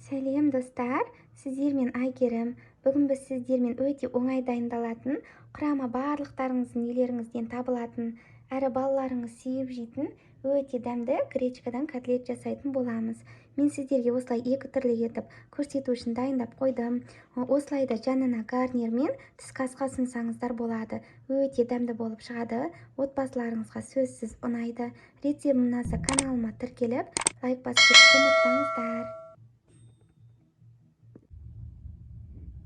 Сәлем, достар! Сіздермен Айгерім. Бүгін біз сіздермен өте оңай дайындалатын, құрамы барлықтарыңыздың үйлеріңізден табылатын, әрі балаларыңыз сүйіп жейтін өте дәмді гречкадан котлет жасайтын боламыз. Мен сіздерге осылай екі түрлі етіп көрсету үшін дайындап қойдым. Осылай да жанына гарнирмен түскі асқа ұсынсаңыздар болады. Өте дәмді болып шығады. Отбасыларыңызға сөзсіз ұнайды. Рецептім ұнаса, каналыма тіркеліп, лайк басып кетуді ұмытпаңыздар.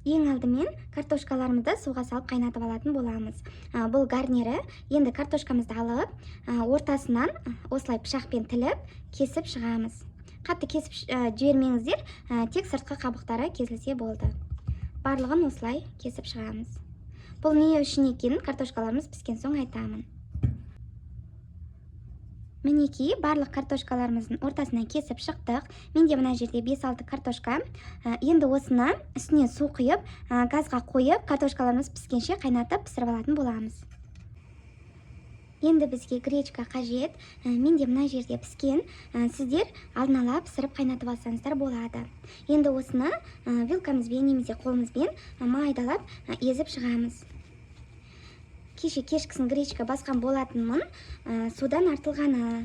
Ең алдымен картошкаларымызды суға салып қайнатып алатын боламыз. Бұл гарнирі. Енді картошкамызды алып, ортасынан осылай пышақпен тіліп, кесіп шығамыз. Қатты кесіп жібермеңіздер, тек сыртқы қабықтары кесілсе болды. Барлығын осылай кесіп шығамыз. Бұл не үшін екенін картошкаларымыз піскен соң айтамын. Мінекей, барлық картошкаларымыздың ортасынан кесіп шықтық. Менде мына жерде 5-6 картошка. Енді осыны үстіне су құйып, газға қойып, картошкаларымыз піскенше қайнатып, пісіріп алатын боламыз. Енді бізге гречка қажет. Менде мына жерде піскен. Сіздер алдын ала пісіріп қайнатып алсаңыздар болады. Енді осыны вилкамызбен немесе қолымызбен майдалап, езіп шығамыз. Кеше кешкісін гречка басқан болатынмын, судан артылғаны.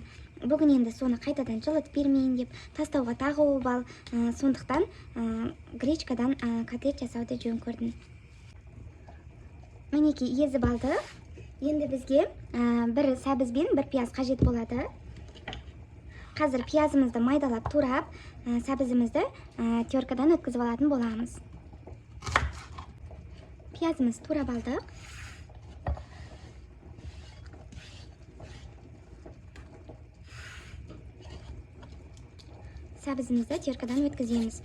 Бүгін енді соны қайтадан жылытып бермейін деп, тастауға тағы обал. Сондықтан гречкадан котлет жасауды жөн көрдім. Мінекей, езіп алдық. Енді бізге бір сәбіз бен бір пияз қажет болады. Қазір пиязымызды майдалап турап, сәбізімізді теркадан өткізіп алатын боламыз. Пиязымызды турап алдық. Сәбізімізді теркадан өткіземіз.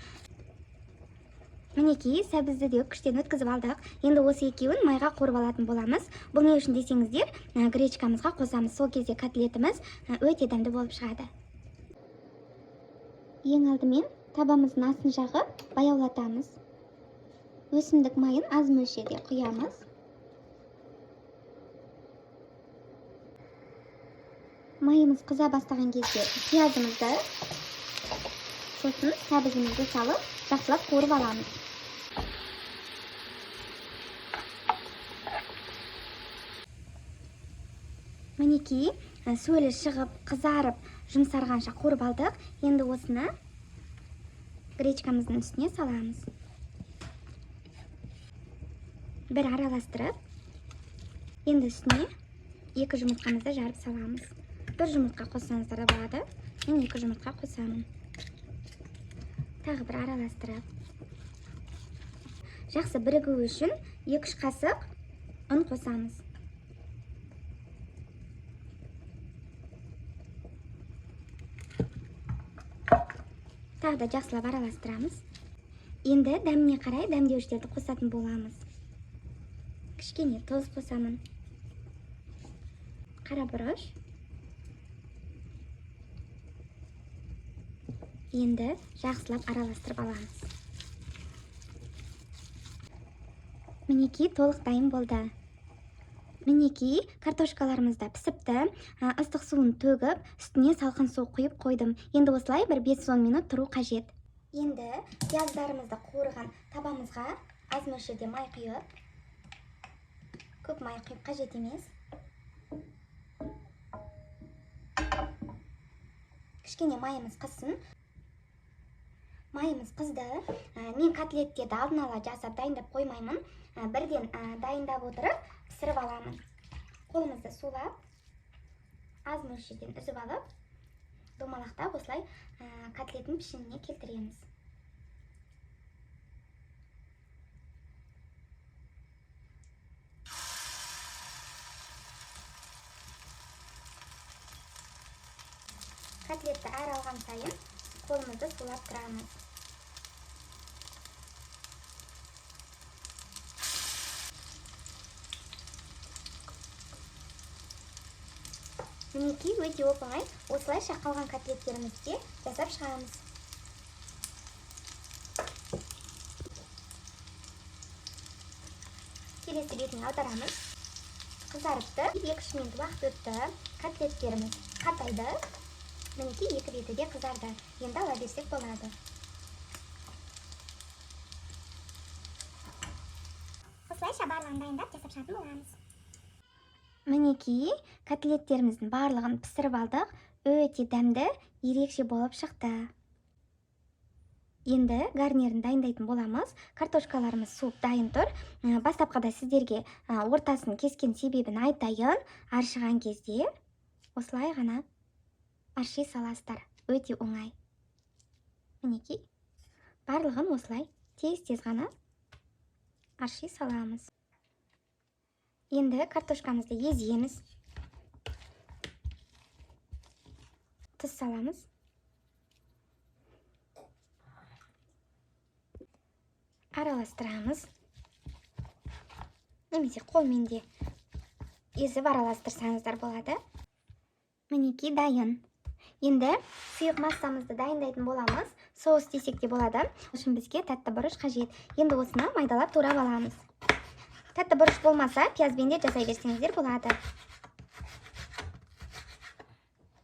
Мінекей, сәбізді де күштен өткізіп алдық. Енді осы екеуін майға қуырып алатын боламыз. Бұл не үшін десеңіздер, гречкамызға қосамыз. Сол кезде котлетіміз өте дәмді болып шығады. Ең алдымен табамыздың астын жағып, баяулатамыз. Өсімдік майын аз мөлшерде құямыз. Майымыз қыза бастаған кезде пиязымызды, сосын сәбізімізді салып, жақсылап қуырып аламыз. Мінекей, сөлі шығып, қызарып, жұмсарғанша қуырып алдық. Енді осыны гречкамыздың үстіне саламыз. Бір араластырып, енді үстіне екі жұмыртқамызды жарып саламыз. Бір жұмыртқа қоссаңыздар да болады. Мен екі жұмыртқа қосамын. Тағы бір араластырып. Жақсы бірігу үшін 2-3 қасық ұн қосамыз. Тағы да жақсылап араластырамыз. Енді дәміне қарай дәмдеуіштерді қосатын боламыз. Кішкене тұз қосамын. Қара бұрыш. Енді жақсылап араластырып аламыз. Мінекей, толық дайын болды. Мінекей, картошкаларымыз да пісіпті. Ыстық суын төгіп, үстіне салқын су құйып қойдым. Енді осылай бір 5-10 минут тұру қажет. Енді пияздарымызды қуырған табамызға аз мөлшерде май құйып, көп май құйып қажет емес. Кішкене майымыз қызсын. Майымыз қызды. Мен котлеттерді алдын ала жасап дайындап қоймаймын. Бірден дайындап отырып пісіріп аламын. Қолымызды сулап, аз мөлшерден үзіп алып, домалақтап осылай, котлеттің пішініне келтіреміз. Котлетті әр алған сайын қолымызды сулап тұрамыз. Мінекей, өте оп-оңай осылайша қалған котлеттерімізді де жасап шығамыз. Келесі бетін аударамыз. Қызарыпты. 2-3 минут уақыт өтті. Котлеттеріміз қатайды. Мінекей, екі беті де қызарды. Енді ала берсек болады. Осылайша барлығын дайындап жасап шығатын боламыз. Мінекей, котлеттеріміздің барлығын пісіріп алдық. Өте дәмді, ерекше болып шықты. Енді гарнирін дайындайтын боламыз. Картошкаларымыз суып дайын тұр. Бастапқыда сіздерге ортасын кескен себебін айтайын. Аршыған кезде осылай ғана арши саласыздар. Өте оңай. Мінекей, барлығын осылай тез-тез ғана арши саламыз. Енді картошкамызды еземіз. Тұз саламыз. Араластырамыз. Немесе қолмен де езіп араластырсаңыздар болады. Мінекей, дайын. Енді сұйық массамызды дайындайтын боламыз. Соус десек те болады. Үшін бізге тәтті бұрыш қажет. Енді осыны майдалап турап аламыз. Тәтті бұрыш болмаса, пиязбен де жасай берсеңіздер болады.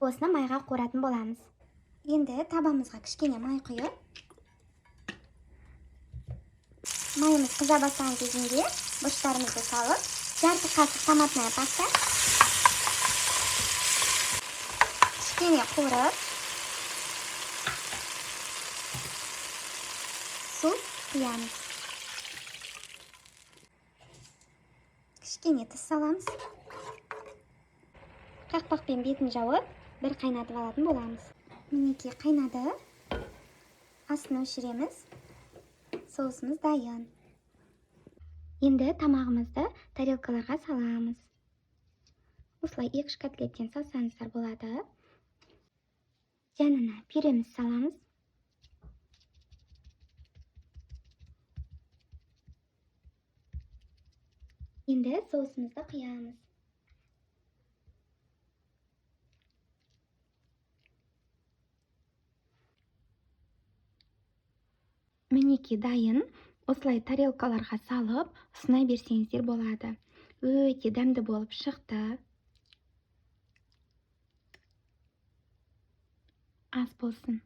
Осыны майға қуыратын боламыз. Енді табамызға кішкене май құйып, майымыз қыза бастаған кезінде бұрыштарымызды салып, жарты қасық томатная паста, кішкене қуырып, су құямыз. Кішкене тұз саламыз. Қақпақпен бетін жауып, бір қайнатып алатын боламыз. Мінекей, қайнады. Астын өшіреміз. Соусымыз дайын. Енді тамағымызды тарелкаларға саламыз. Осылай 2-3 котлеттен салсаңыздар болады. Жанына пюреміз саламыз. Енді соусымызды құямыз. Мінекей, дайын. Осылай тарелкаларға салып, ұсына берсеңіздер болады. Өте дәмді болып шықты. Ас болсын.